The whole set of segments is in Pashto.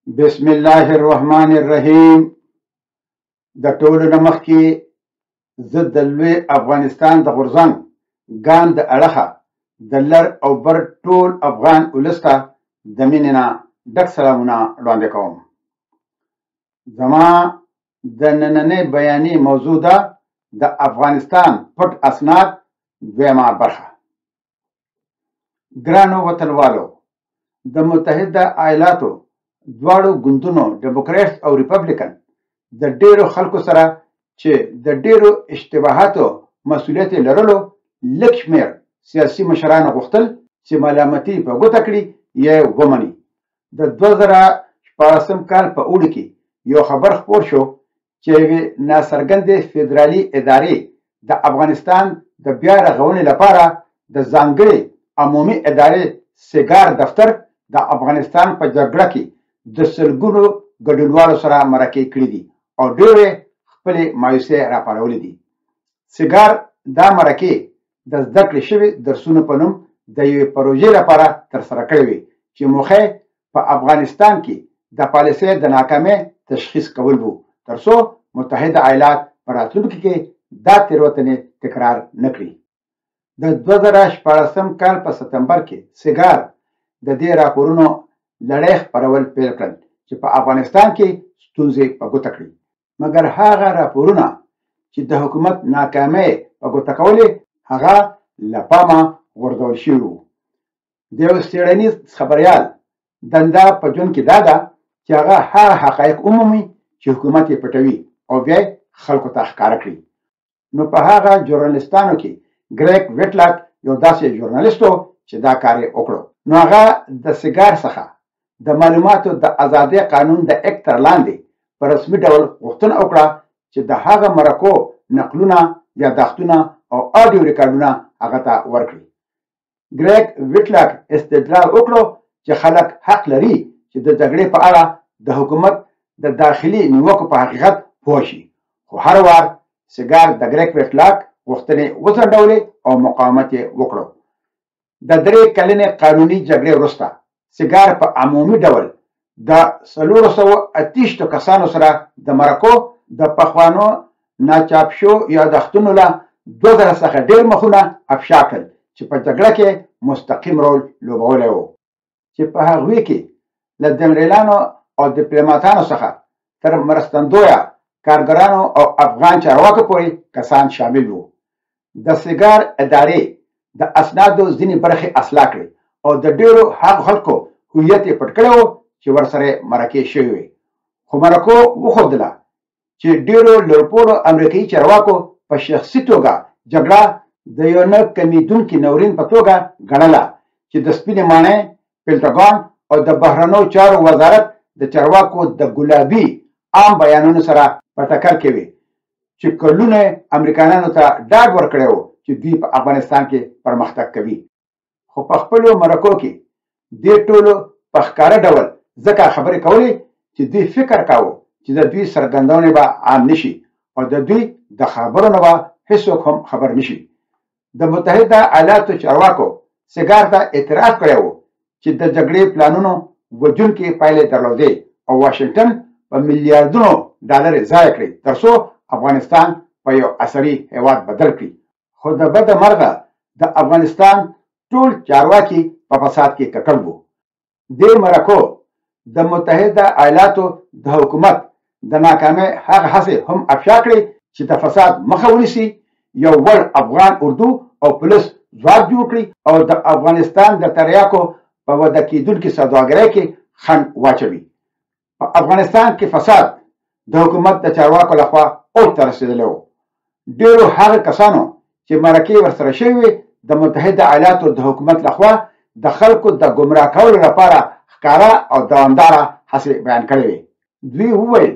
بسم الله الرحمن الرحیم. د ټولو نه مخکې زه د لوی افغانستان د غورځنګ ګان د اړخه د لر او بر ټول افغان ولس ته د مینې نه ډک سلامونه وړاندې کوم. زما د نننۍ بیانې موضوع ده د افغانستان پټ اسناد دویمه برخه. ګرانو وطنوالو، د متحده ایالاتو دواړو ګوندونو ډیموکراټس او ریپبلیکن د ډیرو خلکو سره چې د ډیرو اشتباهاتو مسؤلیت یې لرلو، لږ شمېر سیاسي مشرانو غوښتل چې ملامتي په ګوته کړي یا یې ومني. د 2016 کال په اوړي کې یو خبر خپور شو چې یوې ناڅرګندې فدرالي ادارې د افغانستان د بیا رغونې لپاره د ځانګړې عمومي ادارې سیګار دفتر د افغانستان په جګړه کې د سلګونو ګډونوالو سره مرکې کړې دي او ډېرې خپلې مایوسۍ راپارولې دي. سیګار دا مرکې د زده کړې شوي درسونو په نوم د یوې پروژې لپاره ترسره کړې وې چې موخه په افغانستان کې د پالیسۍ د ناکامۍ تشخیص کول وو، ترڅو متحده ایالات په راتلونکي کې دا تېروتنې تکرار نه کړي. د 2016 کال په ستمبر کې سیګار د دې راپورونو لړۍ خپرول پیل کړل چې په افغانستان کې ستونزې په ګوته کړي، مګر هغه راپورونه چې د حکومت ناکامۍ په ګوته کولې هغه له پامه غورځول شوي وو. د یو څېړنیز خبریال دنده په ژوند کې دا ده چې هغه هغه حقایق ومومي چې حکومت یې پټوي او بیا یې خلکو ته ښکاره کړي. نو په هغه ژورنالیستانو کې ګریک ویټلاک یو داسې ژورنالیست و چې دا کار یې وکړو. نو هغه د سیګار څخه د معلوماتو د ازادۍ قانون د اکټ تر لاندې په رسمي ډول غوښتنه وکړه چې د هغه مرکو نقلونه، یادښتونه او آډیو ریکارډونه هغه ته ورکړي. ګریک ویټلاک استدلال وکړو چې خلک حق لري چې د جګړې په اړه د حکومت د داخلي نیوکو په حقیقت پوه شي، خو هر وار سیګار د ګریک ویټلاک غوښتنې وځنډولې او مقاومت یې وکړو. د 3 کلنې قانوني جګړې وروسته سیګار په عمومي ډول د 428 کسانو سره د مرکو د پخوانو ناچاپ شو یادښتونو له 2000 څخه ډېر مخونه افشا کړل چې په جګړه کې مستقیم رول لوبولی و، چې په هغوی کې له جنرالانو او دیپلوماتانو څخه تر مرستندویه کارګرانو او افغان چارواکو پورې کسان شامل وو. د سیګار ادارې د اسنادو ځینې برخې اصلاح کړې او د ډېرو هغو خلکو هویت یې پټ کړی و چې ورسره مرکې شوې وې، خو مرکو وښودله چې ډېرو لوړپوړو امریکایي چارواکو په شخصي توګه جګړه د یو نه کمېدونکي ناورین په توګه ګڼله چې د سپینې ماڼۍ، پنټاګون او د بهرنیو چارو وزارت د چارواکو د ګلابي عام بیانونو سره په ټکر کې وې چې کلونه امریکایانو ته ډاډ ورکړی و چې دوی په افغانستان کې پرمختګ کوي. خو په خپلو مرکو کې دې ټولو په ښکاره ډول ځکه خبرې کولې چې دوی فکر کاوه چې د دوی څرګندونې به عام نشي او د دوی د خبرو نه به هیڅوک هم خبر نشي. د متحده ایالاتو چارواکو سیګار ته اعتراف کړی و چې د جګړې پلانونو وژونکې پایلې درلودې او واشنګټن په میلیاردونو ډالر ضایع کړې ترڅو افغانستان په یو عصري هیواد بدل کړي. خو د بده مرغه د افغانستان ټول چارواکي په فساد کې ککړ وو. دې مرکو د متحده ایالاتو د حکومت د ناکامۍ هغه هڅې هم افشا کړې چې د فساد مخه ونیسي، یو وړ افغان اردو او پولیس ځواک جوړ کړي او د افغانستان د تریاکو په وده کېدونکې سوداګرۍ کې خنډ واچوي. په افغانستان کې فساد د حکومت د چارواکو لخوا اوج ته رسېدلی و. ډېرو هغه کسانو چې مرکې ورسره شوې وې د متحده ایالاتو د حکومت لخوا د خلکو د ګمراه کولو لپاره ښکاره او دوامداره هڅې بیان کړې وې. دوی وویل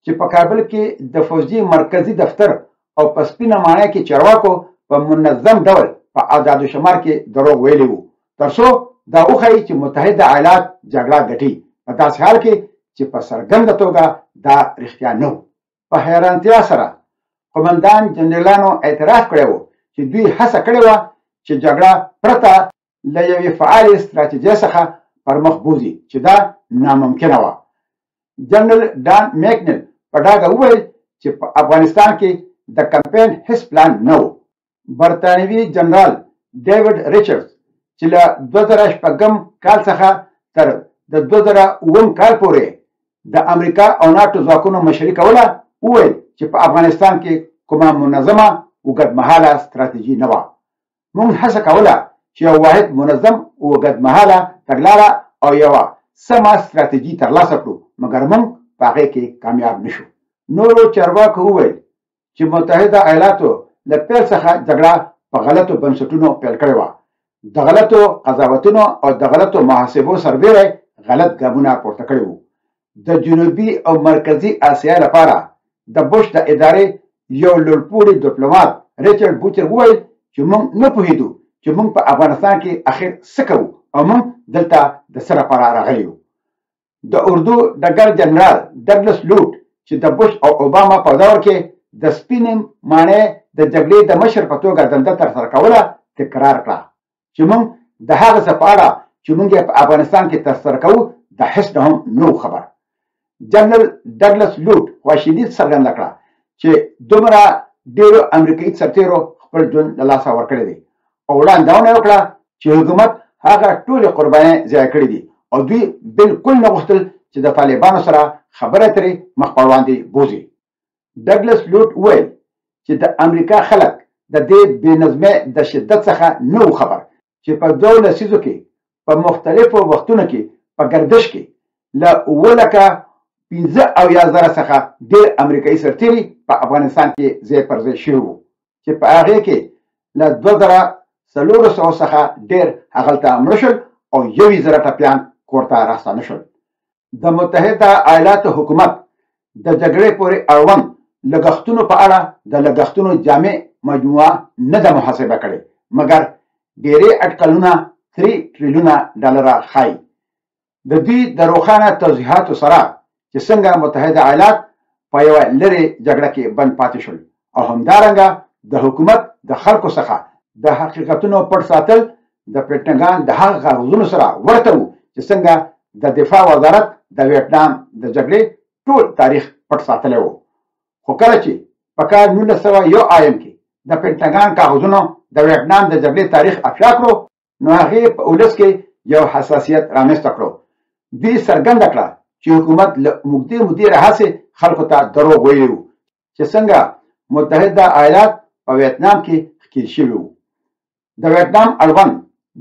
چې په کابل کې د فوځي مرکزي دفتر او په سپینه ماڼۍ کې چارواکو په منظم ډول په اعداد شمار کې دروغ ویلي وو ترڅو دا وښیي چې متحده ایالات جګړه ګټي، په داسې حال کې چې په څرګنده توګه دا رښتیا نه و. په حیرانتیا سره قومندان جنرالانو اعتراف کړی و چې دوی هڅه کړې وه چې جګړه پرته له یوې فعالې ستراتیژۍ څخه پر مخ بوځي چې دا ناممکنه وه. جنرال ډان میکنل په ډاګه وویل چې په افغانستان کې د کمپاین هیڅ پلان نه و. برتانوي جنرال ډیویډ ریچارډز چې له 2006 کال څخه تر د 2007 کال پورې د امریکا او ناټو ځواکونو مشري کوله، وویل چې په افغانستان کې کومه منظمه اوږدمهاله ستراتیژي نه وه. موږ هڅه کوله چې یو واحد منظم اوږدمهاله تګلاره او یوه سمه ستراتیژي ترلاسه کړو، مګر موږ په هغې کې کامیاب نشو. نورو چارواکو وویل چې متحده ایالاتو له پیل څخه جګړه په غلطو بنسټونو پیل کړې وه، د غلطو قضاوتونو او د غلطو محاسبو سربېره غلط ګامونه پورته کړي وو. د جنوبي او مرکزي آسیا لپاره د بوش د ادارې یو لوړپوړي ډیپلومات ریچارډ بوچر وویل چې موږ نه پوهېدو چې موږ په افغانستان کې اخر څه کوو او موږ دلته د څه لپاره راغلي یو. د اردو ډګر جنرال ډګلس لوټ چې د بوش او اوباما په دور کې د سپینې ماڼۍ د جګړې د مشر په توګه دنده ترسره کوله، تکرار کړه چې موږ د هغه څه په اړه چې موږ یې په افغانستان کې ترسره کوو د هېڅ نه هم نه وو خبر. جنرال ډګلس لوټ خواشیني څرګنده کړه چې دومره ډېرو امریکایي سرتېرو خپل ژوند له لاسه ورکړی دی او وړاندونه یې وکړه چې حکومت هغه ټولې قربانۍ ضایع کړې دي او دوی بالکل نه غوښتل چې د طالبانو سره خبرې اترې مخ پر وړاندې بوځي. ډګلس لوټ وویل چې د امریکا خلک د دې بې نظمۍ د شدت څخه نه وو خبر چې په دوو لسیزو کې په مختلفو وختونو کې په ګردش کې له 775,000 څخه ډېر امریکایي سرتېري په افغانستان کې ځای پر ځای شوي وو، چې په هغې کې له 2400 څخه ډېر هغلته مړه شول او 21,000 ټپیان کور ته راستانه شول. د متحده ایالاتو حکومت د جګړې پورې اړوند لګښتونو په اړه د لګښتونو جامع مجموعه نه ده محاسبه کړې، مګر ډېری اټکلونه 3 ټریلیونه ډالره ښایي. د دوی د روښانه توضیحاتو سره چې څنګه متحده ایالات په یوه لرې جګړه کې بند پاتې شول او همدارنګه د حکومت د خلکو څخه د حقیقتونو پټ ساتل د پنټاګان د هغه کاغذونو سره ورته وو چې څنګه د دفاع وزارت د ویتنام د جګړې ټول تاریخ پټ ساتلی و. خو کله چې په کال 1901 کې د پنټاګان کاغذونو د ویتنام د جګړې تاریخ افشا کړو، نو هغې په ولس کې یو حساسیت رامنځته کړو. دوی څرګنده کړه چې حکومت له اوږدې مودې راهیسې خلکو ته دروغ ویلي وو چې څنګه متحده ایالات په ویتنام کې ښکیل شوي وو. د ویتنام اړوند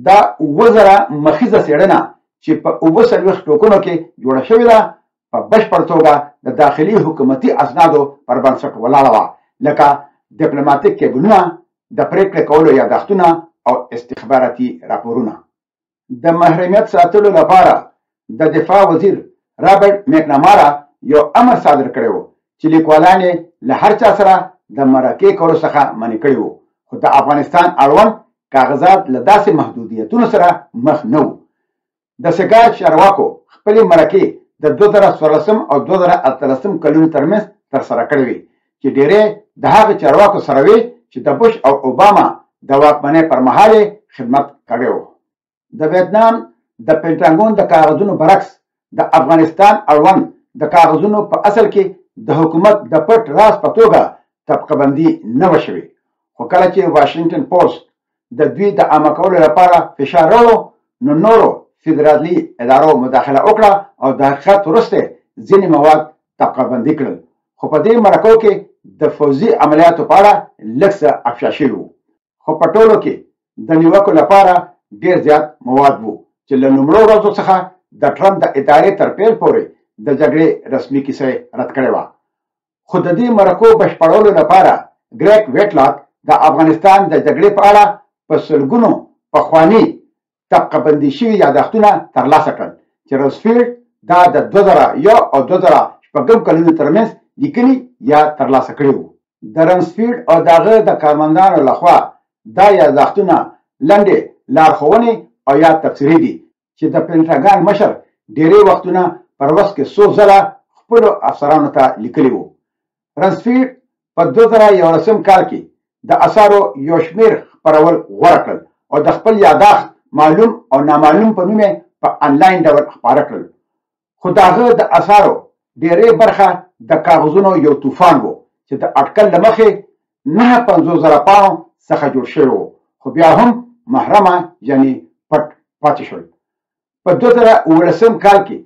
دا 7000 مخیزه څېړنه چې په 47 ټوکونو کې جوړه شوې ده، په بشپړ توګه د داخلي حکومتي اسنادو پر بنسټ ولاړه وه، لکه ډیپلوماټیک کیبلونه، د پرېکړې کولو یادښتونه او استخباراتي راپورونه. د محرمیت ساتلو لپاره د دفاع وزیر رابرټ میکنامارا یو امر صادر کړی و چې لیکوالان یې له هر چا سره د مرکې کولو څخه منع کړي وو، خو د افغانستان اړوند کاغذات له داسې محدودیتونو سره مخ نه وو. د سګار چارواکو خپلې مرکې د 2014 او 2018 کلونو ترمنځ ترسره کړې وې، چې ډېری د هغه چارواکو سره وې چې د بوش او اوباما د واکمنۍ پر مهال یې خدمت کړی و. د ویتنام د پنټاګون د کاغذونو برعکس د افغانستان اړوند د کاغذونو په اصل کې د حکومت د پټ راز په توګه طبقه بندي نه وه شوې، خو کله چې واشنګټن پوسټ د دوی د عامه کولو لپاره فشار راوړو، نو نورو فدرالي ادارو مداخله وکړه او د حقیقت وروسته ځینې مواد طبقه بندي کړل. خو په دې مرکو کې د فوځي عملیاتو په اړه لږ څه افشا شوي وو، خو په ټولو کې د نیوکو لپاره ډېر زیات مواد وو چې له لومړو ورځو څخه د ټرمپ د ادارې تر پیل پورې د جګړې رسمي کیسه یې رد کړې وه. خو د دې مرکو بشپړولو لپاره ګریک ویټلاک د افغانستان د جګړې په اړه په سلګونو پخواني طبقه بندي شوي یادښتونه ترلاسه کړل چې رمسفیلډ دا د 2001 او 2006 کلونو ترمنځ لیکلي یا ترلاسه کړي وو. د رمسفیلډ او د هغه د کارمندانو لخوا دا یادښتونه لنډې لارښوونې او یا تبصرې دي چې د پنټاګان مشر ډېری وختونه پر وخت کې څو ځله خپلو افسرانو ته لیکلي وو. رمسفیلډ په 2011 کال کې د اثارو یو شمېر خپرول غوره کړل او د خپل یادښت معلوم او نامعلوم په نوم یې په انلاین ډول خپاره کړل. خو د هغه د اثارو ډیری برخه د کاغذونو یو طوفان وو چې د اټکل له مخې 59,000 پاڼو څخه جوړ شوی وو، خو بیا هم محرمه یعنی پټ پاتې شول. په 2017 کال کې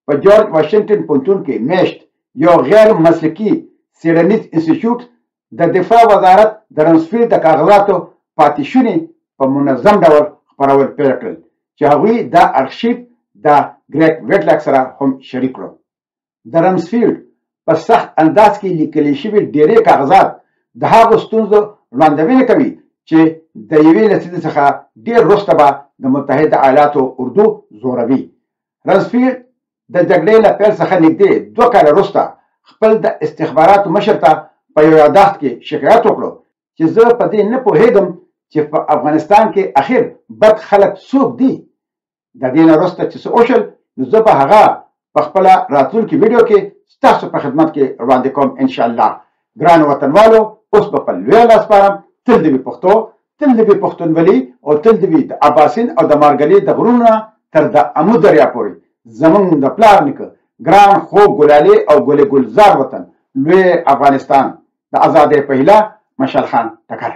په جارج واشنګټن پوهنتون کې میشت یو غیر مسلکي څېړنیز انسټیټیوټ د دفاع وزارت د رمسفیلډ د کاغذاتو پاتې شونې په منظم ډول خپرول پیل کړل چې هغوی دا ارشیف د ګریګ ویټلاک سره هم شریک کړو. د رمسفیلډ په سخت انداز کې لیکل شوي ډیری کاغذات د هغو ستونزو وړاندوینه کوي چې د یوې لسیزې څخه ډیر وروسته به د متحده ایالاتو اردو زوروي. رمسفیلډ د جګړې له پیل څخه نږدې 2 کاله وروسته خپل د استخباراتو مشر ته په یو یادښت کې شکایت وکړو چې زه په دې نه پوهېږم چې په افغانستان کې اخر بد خلک څوک دي. د دې نه وروسته چې څه وشول نو زه به هغه په خپله راتلونکې ویډیو کې ستاسو په خدمت کې وړاندې کوم انشاءالله. ګرانو وطنوالو، اوس به په لوی لاس سپارم. تل دې وي پښتو، تل دې وي پښتونولي، او تل دې وي د اباسین او د مارګلې د غرونو نه تر د امو دریا پورې زمونږ د پلار نیکه ګران خوږ ګلالي او ګلې ګلزار وطن لوی افغانستان د ازادۍ په هیله. مشال خان ټکر.